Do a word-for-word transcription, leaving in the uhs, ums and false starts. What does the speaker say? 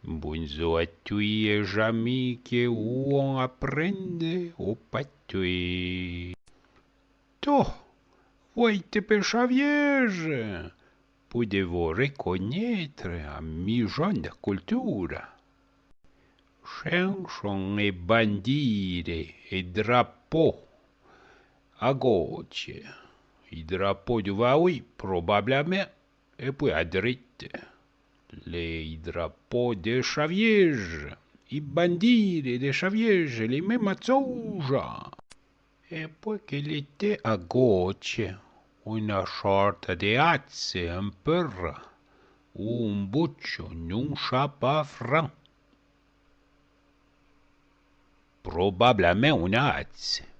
Bonzò a tui é j'ami que vouon aprende o patoué. To, voué té pe Chavièje, poude-vo reconnétre a mijon da cultura. Chenchon é bandire é drapo. A gotse, i drapo du Vaoui, probablamen, é poué a drite, le i drapo de Chavièje, i bandire de Chavièje, le mema tsouja. É poué que le té a gotse, una sorta de atse en perra, ou un boucho, non cha pa fran. Probablamen una atse.